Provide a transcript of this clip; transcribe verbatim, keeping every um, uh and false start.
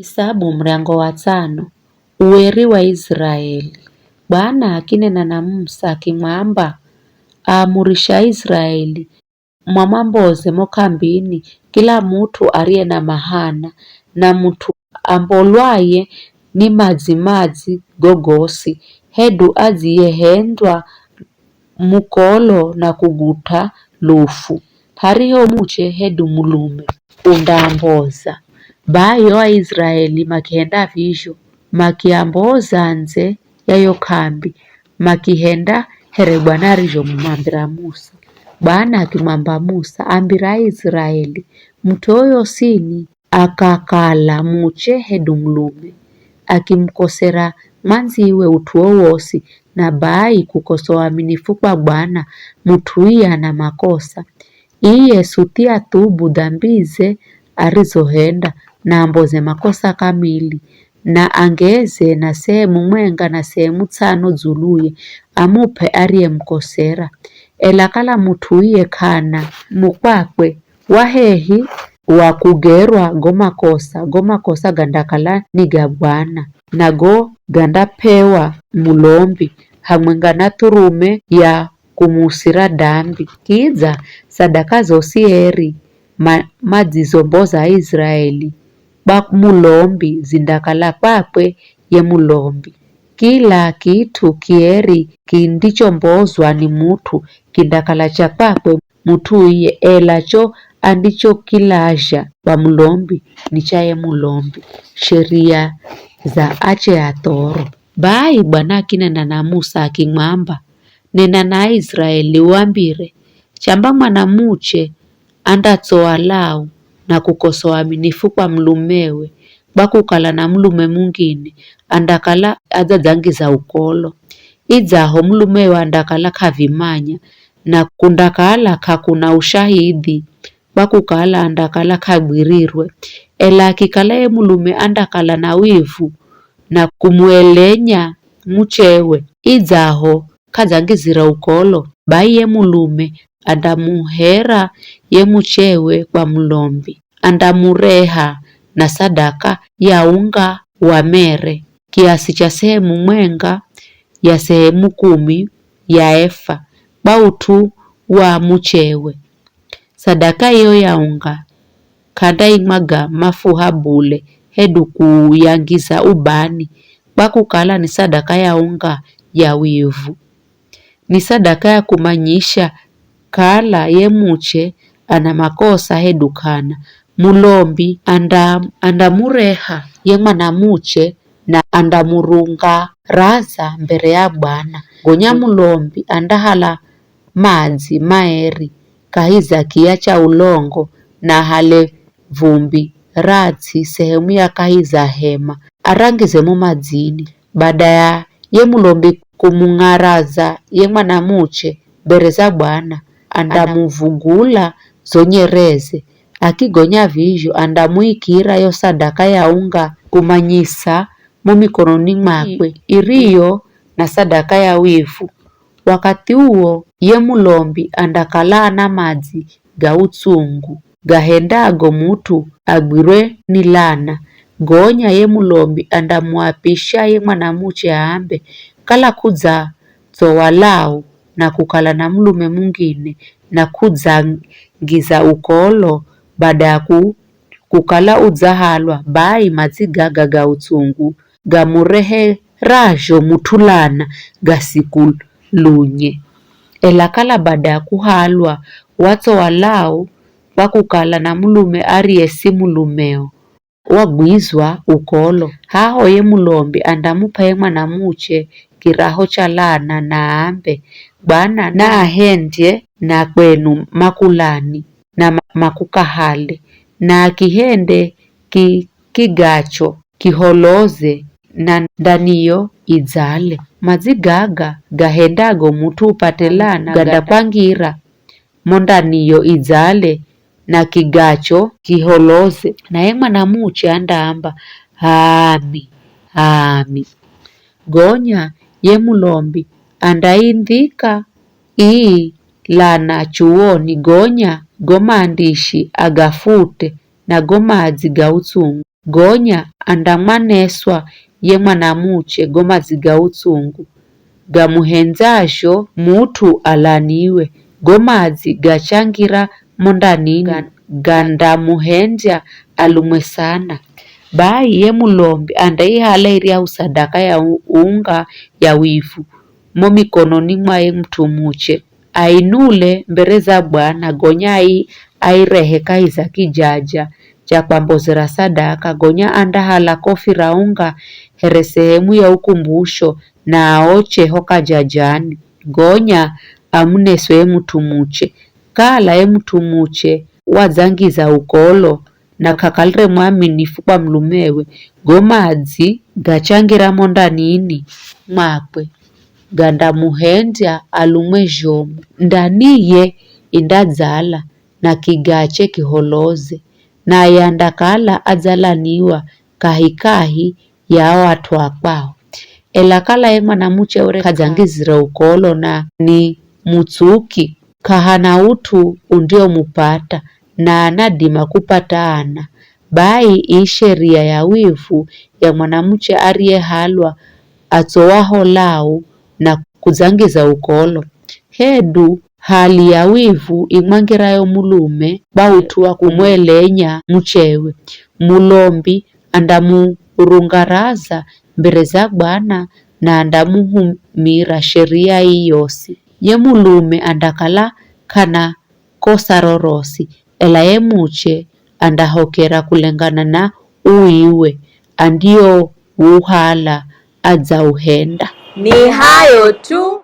Isabu muryango wa tsano. Ueri wa Iziraeli. Bwana akinena na Musa akimwamba, "Amurisha Iziraeli, mwamwamboze mo k'ambini, kila mut'u ariye na mahana, na mut'u ambolwaye ni madzi-madzi gogosi, hedu adziyehendwa mukolo na kugut'a lufu, hariho muche hedu mulume undaamboza." Bai o Aiziraeli makihenda vizho, makiamboza ndze ya yo k'ambi, makihenda here Bwana arizhomumwambira Musa. Bwana akimwamba Musa, "Ambira Aiziraeli, mut'u yoyosini akakala muche hedu mulume, akimukosera mwandziwe ut'u wowosi, na bai kukosa uaminifu kwa Bwana, mut'u iye ana makosa. Iye suthi athubu dhambize arizohenda, na amboze makosa kamili, na angeze na sehemu mwenga na sehemu tsano dzuluye, amup'e ariyemukosera. Ela kala mut'u iye k'ana mukwakwe wa hehi wa kugerwa go makosa, go makosa gandakala ni ga Bwana, na go gandap'ewa mulombi hamwenga na thurume ya kumuusira dambi. Kidza sadaka zosi eri ma-, madzizomboza Aiziraeli kwa mulombi zindakala kwakwe ye mulombi. Kila kit'u kieri kindichombozwa ni mut'u kindakala cha kwakwe mut'u iye, ela cho andichokilazha kwa mulombi ni cha ye mulombi." Sheria za ache athoro. Bai Bwana akinena na Musa akimwamba, "Nena na Aiziraeli uambire, chamba mwanamuche andatsoa lau na kukosa uaminifu kwa mulumewe, kwa kukala na mulume mungine, andakala adzadzangiza ukolo. Idzaho mulumewe andakala k'avimanya, na kundakala k'akuna ushahidhi, kwa kukala andakala k'agwirirwe. Ela akikala ye mulume andakala na wivu na kumuelenya muchewe, idzaho k'adzangizira ukolo, bai ye mulume andamuhera ye muchewe kwa mulombi, andamureha na sadaka ya unga wa mere, kiasi cha sehemu mwenga ya sehemu kumi ya efa, kwa ut'u wa muchewe. Sadaka iyo ya unga k'andaimwaga mafuha bule hedu kuyangiza ubani, kwa kukala ni sadaka ya unga ya wivu. Ni sadaka ya kumanyisha kala ye muche ana makosa hedu k'ana. Mulombi anda-, andamureha ye mwanamuche na andamurunga raza mbere ya Bwana. Gonya mulombi andahala madzi maeri kahi za kiya cha ulongo, na ahale vumbi ra ts'i sehemu ya kahi za hema, arangize mo madzini. Bada ya ye mulombi kumung'araza ye mwanamuche mbere za Bwana, andamuvugula zo nyereze. Akigonya vizho, andamuikira yo sadaka ya unga kumanyisa mo mikononi mwakwe, iriyo na sadaka ya wivu. Wakathi uwo ye mulombi andakala ana madzi ga utsungu gahendago mut'u agwirwe ni lana. Gonya ye mulombi andamuapisha ye mwanamuche aambe, "Kala k'udzatsowa lau na kukala na mulume mungine na k'udzangiza ukolo bada ya ku-, kukala udzahalwa, bai madzi gaga ga utsungu gamureherazho mut'u lana gasikulunye. Ela kala bada ya kuhalwa watsowa lau kwa kukala na mulume ariye si mulumeo, wagwizwa ukolo, haho ye mulombi andamup'a ye mwanamuche kiraho cha lana na aambe, 'Bwana naahendye na kwenu makulani na ma-, makukahale, na akihende ki-, kigacho kiholoze na ndaniyo idzale.' Madzi gaga gahendago mut'u upate lana gandakwangira mo ndaniyo idzale na kigacho kiholoze. Naye mwanamuche andaamba, 'H'aami, h'aami.' Gonya ye mulombi andaindhika ii lana chuwoni, gonya go maandishi agafute na go madzi ga utsungu. Gonya andamwaneswa ye mwanamuche go madzi ga utsungu, gamuhendzazho mut'u alaniwe, go madzi gachangira mo ndanini, ga- gandamuhendya alumwe sana. Bai ye mulombi andaihala iryahu sadaka ya u- unga ya wivu mo mikononi mwa ye mut'u muche, ainule mbere za Bwana, gonya ai- airehe kahi za kijaja cha kwambozera sadaka, gonya andahala kofi ra unga here sehemu ya ukumbusho, na aoche ho kajajani, gonya amuneswe ye mut'u muche. Kala ye mut'u muche wadzangiza ukolo, na k'akalire mwaminifu kwa mulumewe, go madzi gachangira mo ndanini mwakwe, gandamuhendya alumwe zhomu. Ndaniye indadzala na kigache kiholoze, naye andakala adzalaniwa kahikahi ya o at'u a kwao. Ela kala ye mwanamuche ure k'adzangizire ukolo na ni mutsuki, k'ahana ut'u undiomupata, na anadima kupata ana. Bai ii sheria ya wivu ya mwanamuche ariyehalwa atsowaho lau na kudzangiza ukolo. Hedu hali ya wivu imwangirayo mulume kwa ut'u wa kumwelenya muchewe. Mulombi andamurungaraza mbere za Bwana na andamuhumira sheria ii yosi. Ye mulume andakala k'ana kosa rorosi, ela ye muche andahokera kulengana na uiwe andiouhala adzauhenda. Ni hayo tu